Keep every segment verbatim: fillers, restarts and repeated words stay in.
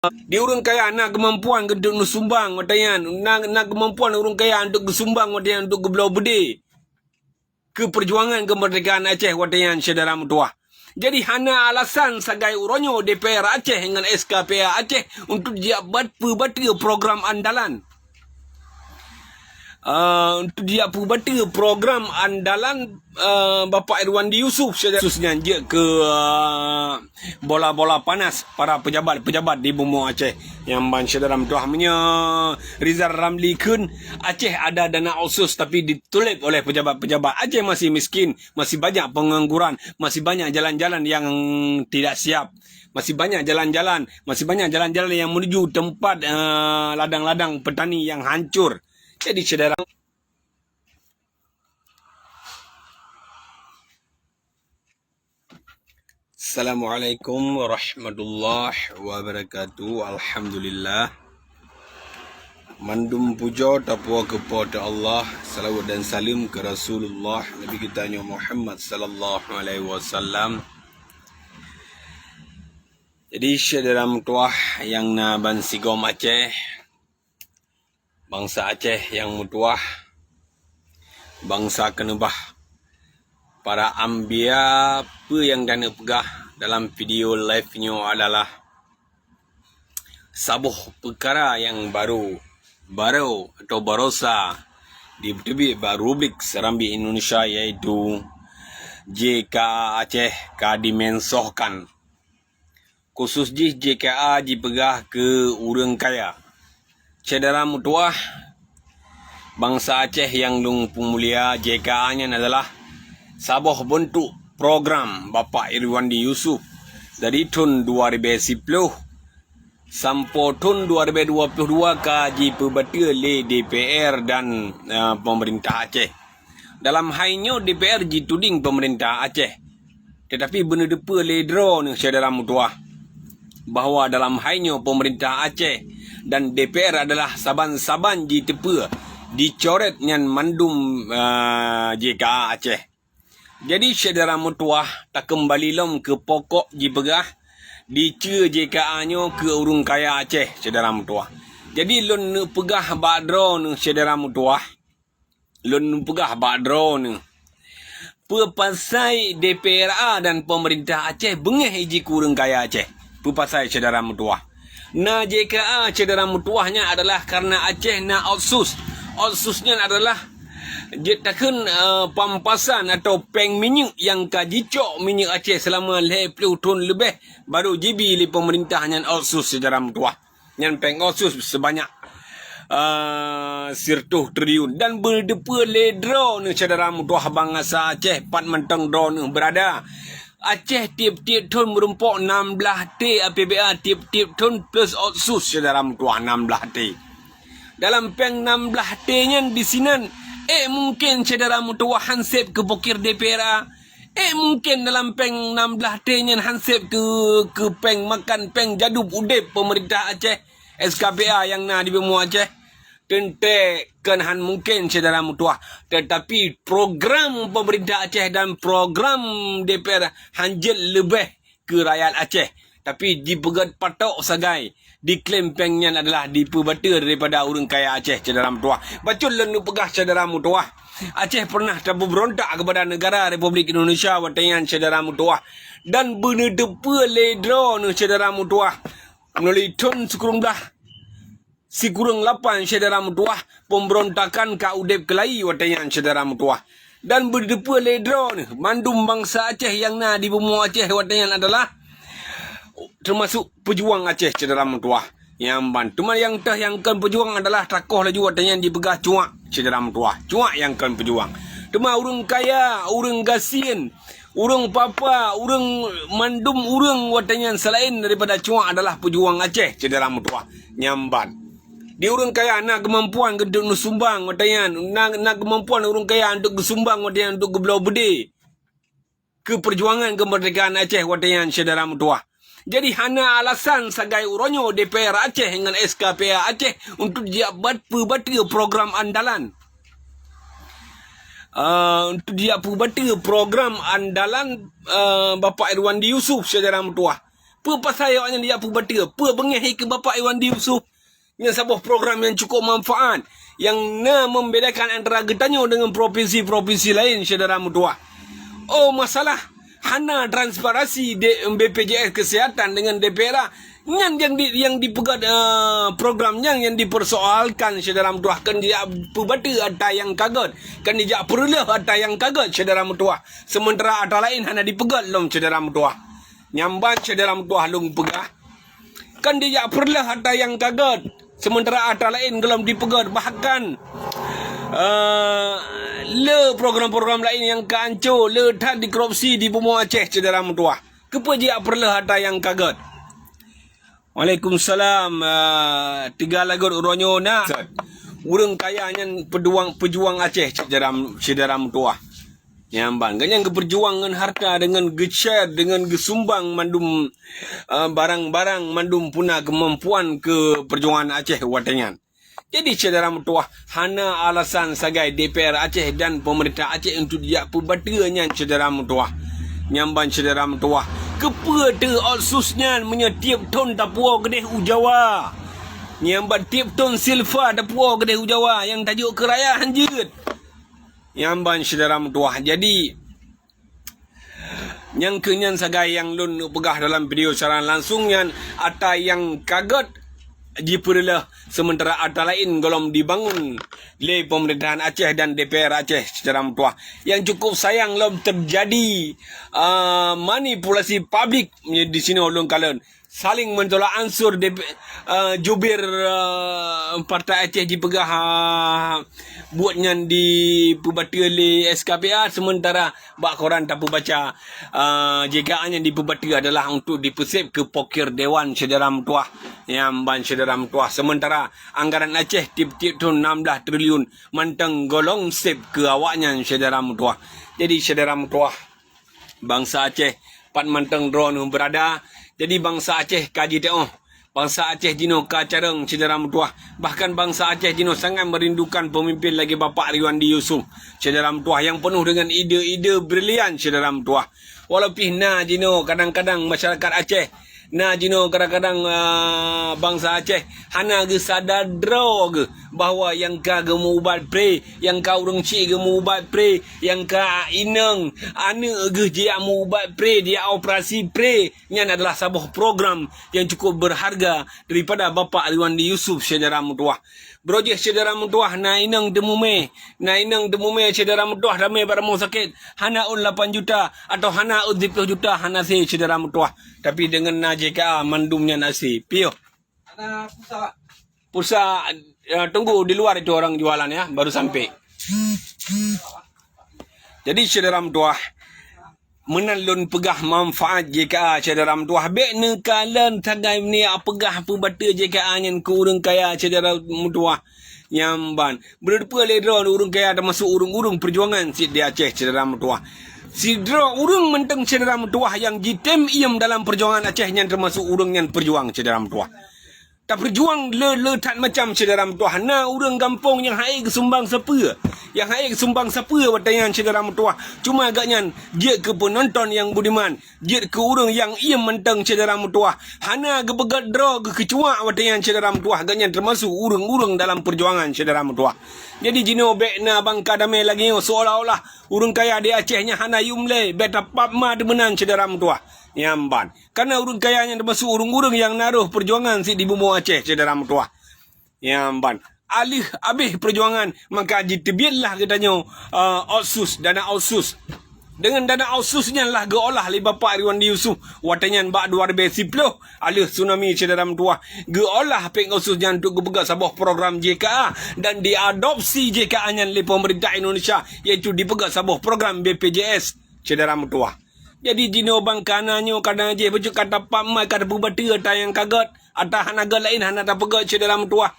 Di ureuëng kaya na keumampuan untuk neusumbang watée nyan, na, na keumampuan ureuëng kaya untuk geusumbang watée nyan untuk geubloe beudé keu peujuangan keumeurdekaan Aceh watée nyan syedara meutuwah. Jadi hana alasan sagai uroe nyoe D P R Aceh ngon S K P A Aceh untuk jiak bat peubateue program andalan. Ah, untuk jiak peubateue program andalan, ah, Bapak Irwandi Yusuf, khusus nyan jeuet keu, ah, bola-bola panas para pejabat-pejabat di bumoe Aceh. Nyang ban syedara meutuwah, meunyoe Rizal Ramli kheun Aceh ada dana otsus tapi ditulép oleh pejabat-pejabat. Aceh masih miskin, masih banyak pengangguran, masih banyak jalan-jalan yang tidak siap, masih banyak jalan-jalan, masih banyak jalan-jalan yang menuju tempat, eh, ladang-ladang petani yang hancur. Jadi syedara Assalamualaikum warahmatullahi wabarakatuh. Alhamdulillah. Mandum pujoe tapuwoe keu Po teu Allah, salawat dan saleuem keu Rasulullah, Nabi geutanyoe Muhammad sallallahu alaihi wasallam. Jadi syedara meutuwah nyang na bansigom Aceh, bansa Aceh nyang meutuwah, bansa keuneubah, para anbiya, peue nyang taneuk peugah dalam video live nyoe adalah saboh peukara nyang barô, barô atau barosa dipeuteubiet bak Republik Serambi Indonesia, yaitu J K A Aceh ka dimensohkan. Khusus jih J K A jipeugah keu ureuëng kaya. Syedara meutuwah, bansa Aceh nyang lôn peumulia, J K A nyan adalah saboh beuntuk program Bapak Irwandi Yusuf dari thon dua ribèe siploh sampoe thon dua ribèe dua ploh dua ka jipeubateue lé D P R dan, eh, peumeurintah Aceh. Dalam hai nyoe D P R jituding peumeurintah Aceh. Teutapi beuneuteupeu lé droeneuh syedara meutuwah bahwa dalam hai nyoe peumeurintah Aceh dan D P R adalah saban-saban jiteupeu, jicorét nyan mandum, eh, J K A Aceh. Jadi syedara meutuwah, takeumbali lom keu pokok jipeugah, diceue J K A nyoe keu ureuëng kaya Aceh, syedara meutuwah. Jadi lôn neupeugah bak droeneuh syedara meutuwah, lôn peugah bak droeneuh, peue pasai D P R A dan peumeurintah Aceh beungéh iji keu ureuëng kaya Aceh? Peue pasai syedara meutuwah? Na J K A syedara meutuwah nyan adalah kareuna Aceh na otsus. Otsus nyan adalah jeuet takheun, eh, pampasan atau péng minyeuk nyang ka jicok minyeuk Aceh seulama lhée ploh thon leubeh, barô jibi lé peumeurintah nyan otsus syedara meutuwah. Nyan péng otsus seubanyak, eh, sireutôh triliun. Dan beuteupeue lé droeneuh syedara meutuwah bansa Aceh, pat mantong droeneuh beurada. Aceh tieb-tieb thon meurumpok nam blaih T A P B A tieb-tieb thon plus otsus syedara meutuwah nam blaih T. Dalam péng nam blaih T nyan disinan, ék mungken syedara meutuwah han sép keu pokét D P R A. Ék mungken dalam péng nam blaih T nyan han sép keu, keu péng makan, péng jadub udeb peumeurintah Aceh, S K P A nyang na di bumoe Aceh? Teuntée kon han mungken syedara meutuwah. Teutapi program peumeurintah Aceh dan program D P R han jeuet leubeh keu rakyat Aceh, tapi jipeugét patok sagai diklaim péng nyan adalah dipeubateue daripada ureuëng kaya Aceh syedara meutuwah. Bacut lôn neupeugah syedara meutuwah, Aceh pernah tabeubeurontak keupada neugara Republik Indonesia watée nyan syedara meutuwah. Dan beuneuteupeu lé droeneuh syedara meutuwah, meunulai thon sikureueng blaih sikureueng lapan syedara meutuwah, peumbeurontakan ka udeb keulayi watée nyan syedara meutuwah. Dan beuteupeue lé droeneuh, mandum bansa Aceh nyang na di bumoe Aceh watée nyan adalah teumasuk peujuang Aceh syedara meutuwah. Nyang ban, teuma nyang teuh nyang kon peujuang adalah takoh laju watée nyan jipeugah cuak syedara meutuwah. Cuak nyang kon peujuang. Teuma ureuëng kaya, ureuëng gasien, ureuëng papa, ureuëng mandum ureuëng watée nyan seulaén daripada cuak adalah peujuang Aceh syedara meutuwah. Nyang ban. Di ureuëng kaya na keumampuan untuk neusumbang watée nyan, na, na keumampuan ureuëng kaya untuk geusumbang watée nyan untuk geubloe beudé keu peujuangan keumeurdekaan Aceh watée nyan syedara meutuwah. Jadi hana alasan sagai uroe nyoe D P R Aceh ngon S K P A Aceh untuk jiak bat peubateue program andalan. Ah, untuk jiak peubateue program andalan, ah, Bapak Irwandi Yusuf syedara meutuwah. Peue pasai awaknyan dijak peubateue? Peue beungéh keu Bapak Irwandi Yusuf? Nyan saboh program nyang cukup manfaat, nyang na membedakan antara geutanyoe deungon provinsi-provinsi laén, syedara meutuwah. Oh, masalah hana transparansi di B P J S Kesehatan deungon D P R A, nyan nyang di, nyang dipeugét, eh, program nyang, nyang dipersoalkan, syedara meutuwah. Kon dijak peubateue atra nyang ka gét, kon dijak peureuleuh atra nyang ka gét, syedara meutuwah. Sementara atra laén hana dipeugét lom, syedara meutuwah. Nyan ban syedara meutuwah lôn peugah, kon dijak peureuleuh atra nyang ka gét, sementara atra laén gohlom dipeugét. Bahkan, eh, le program-program laén nyang ka anco, le that dikorupsi di bumoe Aceh, syedara meutuwah. Keupeue jijak peureuleuh atra nyang ka gét? Waalaikumsalam. Eh, teuga lagot uroe nyoe na. Ureuëng kaya nyan peuduang, peujuang Aceh, syedara, syedara meutuwah. Nyan ban. Gobnyan geupeujuang ngon harta, deungon geucet, deungon geusumbang mandum, eh, barang-barang mandum puna keumampuan keu peujuangan Aceh watée nyan. Jadi, syedara meutuwah, hana alasan sagai D P R Aceh dan pemerintah Aceh untuk dijak peubateue nyan, syedara meutuwah. Nyan ban, syedara meutuwah. Keupeue teu otsus nyan meunyoe tieb thon tapuwoe keudeh u Jawa? Nyan ban tieb thon silfa tapuwoe keudeh u Jawa nyang tajok keu rakyat hanjeuet. Nyan ban, syedara meutuwah. Jadi, nyang keu nyan sagai nyang lôn neuk peugah dalam video siaran langsung nyan, atra nyang ka gét jipeureuleuh, sementara atra laén gohlom dibangun lé pemerintahan Aceh dan D P R Aceh, syedara meutuwah. Nyang cukup sayang lom teujadi, ah, manipulasi publik di sinoe lôn kalon. Saling mentolak ansur di, eh, jubir, eh, Partai Aceh jipeugah, ah, buet nyan dipeubateue lé S K P A, sementara bak koran tapeubaca, eh, J K A nyan dipeubateue adalah untuk dipeusép keu pokir dewan, syedara meutuwah. Nyan ban, syedara meutuwah. Sementara anggaran Aceh tieb-tieb thon enam belas triliun mantong gohlom sép keu awaknyan, syedara meutuwah. Jadi, syedara meutuwah, bansa Aceh, pat mantong droeneuh beurada. Jadi, bansa Aceh ka jiteuoh. Bansa Aceh jinoe ka carông, syedara meutuwah. Bahkan bansa Aceh jinoe sangat merindukan pemimpin lagée Bapak Riwandi Yusuf, syedara meutuwah, nyang peunoh deungon ide-ide brilian, syedara meutuwah. Walau pih na jinoe kadang-kadang masyarakat Aceh, na jinoe kadang-kadang, ah, bansa Aceh hana geusada droe geuh bahwa nyang ka geumeuubat pré, nyang ka ureuëng chik geumeuubat pré, nyang ka inong aneuëk geuh jijak meuubat pré, jijak operasi pré, nyan adalah saboh program nyang cukup beurharga daripada Bapak Riwandi Yusuf, syedara meutuwah. Broh jih, syedara meutuwah, na inong teumumé, na inong teumumé, syedara meutuwah, ramé bak rumoh sakét, hana ôn lapan juta atau hana ôn siplôh juta, hana sé, syedara meutuwah. Tapi deungon na J K A mandum nyan asé. Piôh. Pulsa, eh, tunggu di luar itu orang jualan ya, baru sampai. Jadi, syedara meutuwah, meunan lôn peugah manfaat J K A, syedara meutuwah. Bék neukalon sagai neujak peugah peubateue J K A nyan keu ureuëng kaya, syedara meutuwah. Nyan ban. Beureupeue lé droe ureuëng kaya teumasuk ureuëng-ureuëng peujuangan cit di Aceh, syedara meutuwah. Sidroe ureuëng mantong, syedara meutuwah, nyang jitem iem dalam peujuangan Aceh nyan teumasuk ureuëng nyan peujuang, syedara meutuwah. Tapeujuang le, le that macam, syedara meutuwah. Na ureuëng gampông nyang han ék geusumbang sapeue. Nyang han ék geusumbang sapeue watée nyan, syedara meutuwah. Cuma gobnyan jeuet keu peunonton nyang budiman, jeuet keu ureuëng nyang iem mantong, syedara meutuwah. Hana geupeugét droe geuh keucuak watée nyan, syedara meutuwah. Gobnyan teumasuk ureuëng-ureuëng dalam peujuangan, syedara meutuwah. Jadi, jinoe bék na bangka damé lagée nyoe, seolah-olah ureuëng kaya di Aceh nyan hana yum lé, bék tapap ma teumeunan, syedara meutuwah. Nyan ban. Kareuna ureuëng kaya nyan teumasuk ureuëng-ureuëng nyang na roh peujuangan cit di bumoe Aceh, syedara meutuwah. Nyan ban. Aleuh abéh peujuangan, maka jiteubiet lah geutanyoe, eh, otsus, dana otsus. Deungon dana otsus nyan lah geuolah lé Bapak Riwandi Yusuf watée nyan bak dua ribée siplôh, aleuh tsunami, syedara meutuwah. Geuolah péng otsus nyan untuk geupeugah saboh program J K A dan diadopsi J K A nyan lé pemerintah Indonesia, yaitu dipeugah saboh program B P J S, syedara meutuwah. Jadi, jinoe bangka na nyoe kadang jih bacut ka tapap ma, ka tapeubateue atra nyang ka gét, atra hana gét laén hana tapeugét, syedara meutuwah.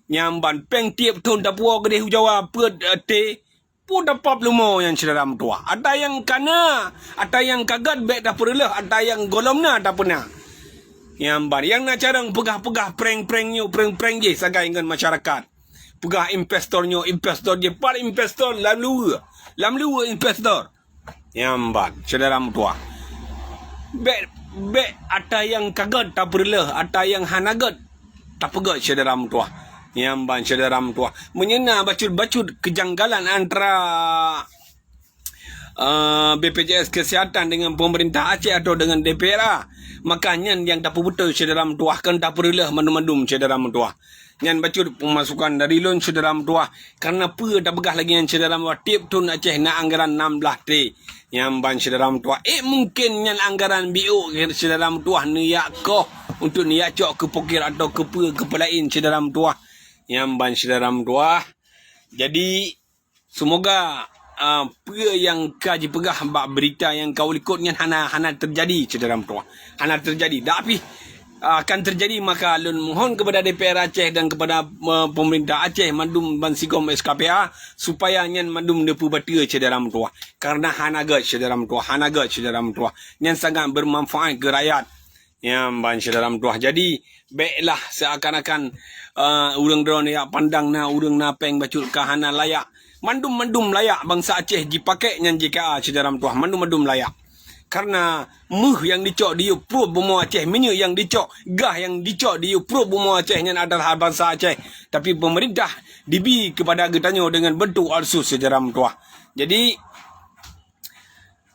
Nyan ban, péng tieb thon tapuwoe keudeh u Jawa peuet, eh, T, peue tapap leumo nyan, syedara meutuwah. Atra nyang ka na, atra nyang ka gét bék tapeureuleuh, atra nyang gohlom na tapeuna. Nyan ban, nyang na carông peugah-peugah prank-prank nyoe, prank-prank jih sagai ngon masyarakat. Peugah investor nyoe, investor jih, pat investor lam luweue. Lam luweue investor. Nyan ban, syedara meutuwah. Bék, Bék ata nyang ka gét tapeureuloh, ata nyang hana gét tapeugét, syedara meutuwah. Nyan ban syedara meutuwah. Meunyoe na bacut-bacut keujanggalan antara eh, B P J S Kesihatan dengan pemerintah Aceh atau dengan D P R A, maka nyan nyang tapeubeutôi syedara meutuwah, kon tapeureuloh mandum-mandum syedara meutuwah. Nyan bacut peumasukan dari lôn syedara meutuwah. Karena peue tapeugah lagée nyan syedara meutuwah, tieb thon Aceh na anggaran nam blaih tré. Nyan ban syedara meutuwah. Eh, mungkin nyan anggaran biôk syedara meutuwah neuyak koh untuk neuyak cok keu pokir atau keu peue keu peulaén syedara meutuwah. Nyan ban syedara meutuwah. Jadi, semoga, ah, peue nyang ka jipeugah bak berita nyang ka u likot nyan hana, hana teujadi, syedara meutuwah. Hana teujadi. Tapi, ah, akan teujadi, maka lôn mohon kepada D P R Aceh dan kepada, eh, pemerintah Aceh mandum bansigom S K P A, supaya nyan mandum neupeubateue, syedara meutuwah. Karena hana gét, syedara meutuwah. Hana gét, syedara meutuwah. Nyan sangat bermanfaat keu rakyat. Nyan ban syedara meutuwah. Jadi, béklah seakan-akan, eh, ureuëng droeneuh jak pandang na ureuëng na péng bacut ka hana layak. Mandum-mandum layak, bansa Aceh jipakék nyan J K A, syedara meutuwah. Mandum-mandum layak. Karena méuh nyang jicok diyue pruet bumoe Aceh, minyeuk nyang jicok, gah nyang jicok diyue pruet bumoe Aceh nyan adalah bansa Aceh. Tapi pemerintah dibi kepada geutanyoe dengan bentuk otsus, syedara meutuwah. Jadi,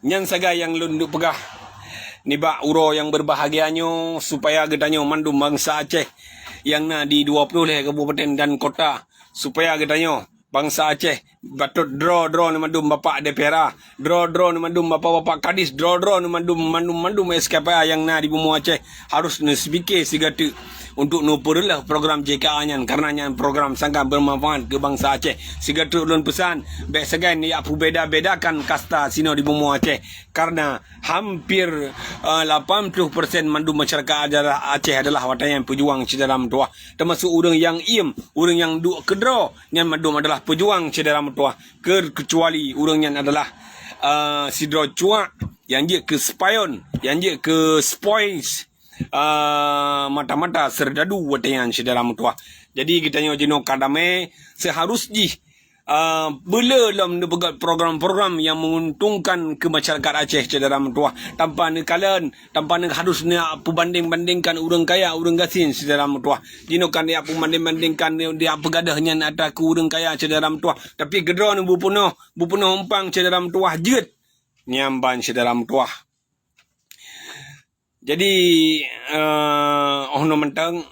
nyan sagai nyang lôn duek peugah nibak uroe nyang berbahagia nyoe, supaya geutanyoe mandum bansa Aceh nyang na di dua ploh lhée kabupaten dan kota, supaya geutanyoe bansa Aceh batot droe-droe nyoe mandum bapak D P R A, droe-droe nyoe mandum bapak-bapak kadis, droe-droe nyoe mandum, mandum-mandum S K P A nyang na di bumoe Aceh harus neuseupiké sigateuk untuk neupeureuloh program J K A nyan, karena nyan program sangat bermanfaat keu bansa Aceh. Sigateuk lôn peusan, bék sagai neujak peubeda-bedakan kasta sinoe di bumoe Aceh, karena hampir, eh, lapan puluh persen mandum masyarakat adalah Aceh adalah watée nyan peujuang, syedara meutuwah. Termasuk ureuëng nyang iem, ureuëng nyang duek keudroe, nyan mandum adalah peujuang, syedara meutuwah. Ke-, kecuali ureuëng nyan adalah, eh, sidroe cuak nyang jeuet keu spion, nyang jeuet keu spoils, ah, mata-mata serdadu watée nyan, syedara meutuwah. Jadi, geutanyoe jinoe ka damé, seuharus jih, ah, beuleu lom neupeugét program-program nyang menguntungkan keu masyarakat Aceh, syedara meutuwah. Tanpa neukalon, tanpa neu-, harus neujak peubandeng-bandengkan ureuëng kaya, ureuëng gasien, syedara meutuwah. Jinoe kan neujak peubandeng-bandengkan, neujak peugadôh nyan atra keu ureuëng kaya, syedara meutuwah. Tapi keudroe nyoe bupeunoh, bupeunoh umpang, syedara meutuwah, jeuet. Nyan ban, syedara meutuwah. Jadi, eh, oh noe mantong,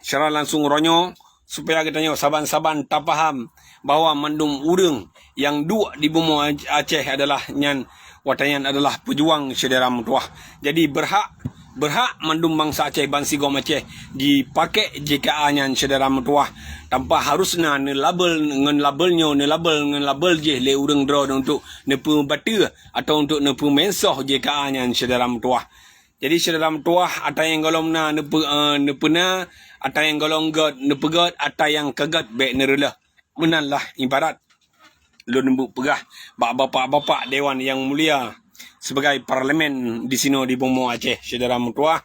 secara langsung uroe nyoe, supaya geutanyoe saban-saban tapaham bahwa mandum ureuëng nyang duek di bumoe Aceh adalah nyan, watée nyan adalah peujuang, syedara meutuwah. Jadi, berhak, berhak mandum bansa Aceh, bansigom Aceh jipakék J K A nyan, syedara meutuwah, tanpa harus na neulabel ngon label nyoe, neulabel ngon label jih lé ureuëng droe untuk neupeubateue atau untuk neupeumeunsoh J K A nyan, syedara meutuwah. Jadi, syedara meutuwah, ata nyang gohlom na neupeu-, eh, neupeuna, ata nyang gohlom gét neupeugét, ata nyang ka gét bék neureuloh. Meunanlah ibarat lôn buet peugah bak bapak-bapak dewan nyang mulia sebagai parlemen di sinoe di bumoe Aceh, syedara meutuwah.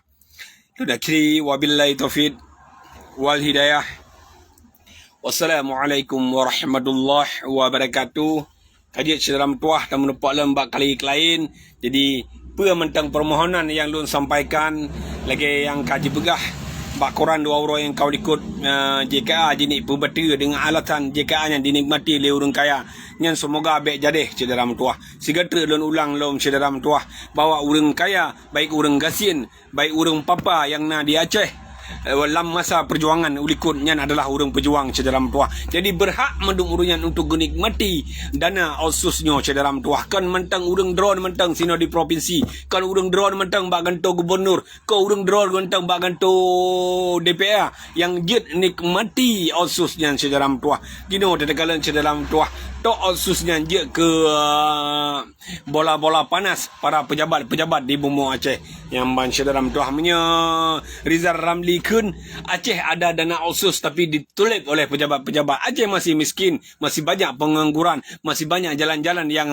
Lôn akhiri, wabillahi taufiq wal hidayah. Wassalamualaikum warahmatullahi wabarakatuh. Ka jeuet syedara meutuwah dan meunumpak lom bak kali laén. Jadi, peue mantong permohonan nyang lôn sampaikan lagée nyang ka jipeugah bak koran dua uroe nyang ka likot, eh, J K A jineuk peubateue deungon alasan J K A nyan dinikmati lé ureuëng kaya. Nyan seumoga bék jadeh, syedara meutuwah. Sigoe treuk lôn ulang lom, syedara meutuwah, bahwa ureuëng kaya, baik ureuëng gasien, baik ureuëng papa nyang na di Aceh, eh, lam masa peujuangan u likot nyan adalah ureuëng peujuang, syedara meutuwah. Jadi, berhak mandum ureuëng nyan untuk geunikmati dana otsus nyoe, syedara meutuwah. Kon mantong ureuëng droe mantong sinoe di provinsi, kon ureuëng droe mantong bak gantoe gubernur, kon ureuëng droe mantong bak gantoe D P R nyang jeuet nikmati otsus nyan, syedara meutuwah. Jinoe teukalon, syedara meutuwah, tok otsus nyan jeuet keu, eh, bola-bola panas para pejabat-pejabat di bumoe Aceh. Nyang ban syedara meutuwah, meunyoe Rizal Ramli kheun Aceh ada dana otsus tapi ditulép oleh pejabat-pejabat. Aceh masih miskin, masih banyak pengangguran, masih banyak jalan-jalan yang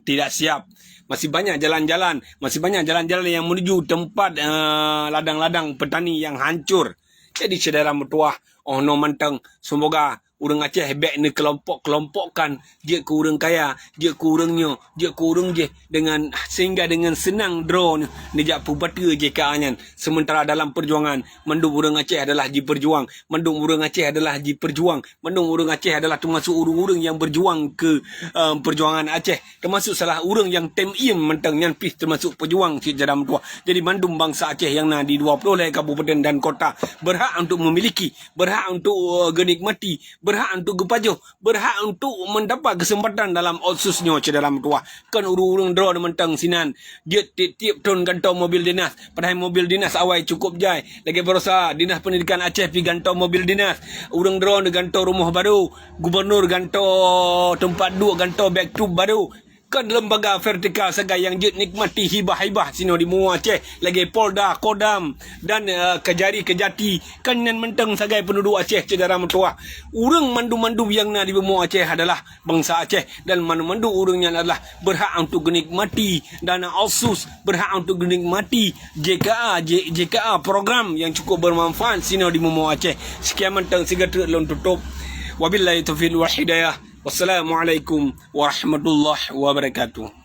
tidak siap. Masih banyak jalan-jalan, masih banyak jalan-jalan yang menuju tempat, eh, ladang-ladang petani yang hancur. Jadi, syedara meutuwah, oh noe mantong, semoga Ureuëng Aceh bék neukelompok-kelompokkan, jeuet keu ureuëng kaya, jeuet keu ureuëng nyoe, jeuet keu ureuëng jéh, dengan, sehingga dengan seunang droe nyoe neujak peubateue J K A nyan. Sementara dalam perjuangan, mandum ureuëng Aceh adalah jipeujuang, mandum ureuëng Aceh adalah jipeujuang, mandum ureuëng Aceh adalah teumasuk ureuëng-ureuëng nyang beujuang keu, eh, perjuangan Aceh. Teumasuk salah ureuëng nyang tem iem mantong nyan pih teumasuk peujuang cit syedara meutuwah. Jadi mandum bansa Aceh nyang na di dua ploh lhée kabupaten dan kota berhak untuk memiliki, berhak untuk, eh, geunikmati, berhak untuk geupajoh, berhak untuk mendapat kesempatan dalam otsus nyoe syedara meutuwah. Kon ureuëng-ureuëng droe mantong sinan jeuet tieb-tieb thon gantoe mobil dinas, padahai mobil dinas awai cukup jai. Lagée baroesa Dinas Pendidikan Aceh pih gantoe mobil dinas, ureuëng droe gantoe rumoh barô, gubernur gantoe teumpat duek, gantoe bak trup barô. Kon lembaga vertikal sagai nyang jeuet nikmati hibah-hibah sinoe di menua Aceh, lagée Polda, Kodam, dan, eh, Kejari Kejati. Kon nyan mantong sagai penduduk Aceh syedara meutuwah. Ureuëng mandum-mandum nyang na di menua Aceh adalah bansa Aceh, dan mandum-mandum ureuëng nyan adalah berhak untuk geunikmati dana otsus, berhak untuk geunikmati J K A, J-, J K A program nyang cukup bermanfaat sinoe di menua Aceh. Sekian mantong sigoe treuk lôn tutup. Wabillahi taufiq wal hidayah. Wassalamualaikum warahmatullahi wabarakatuh.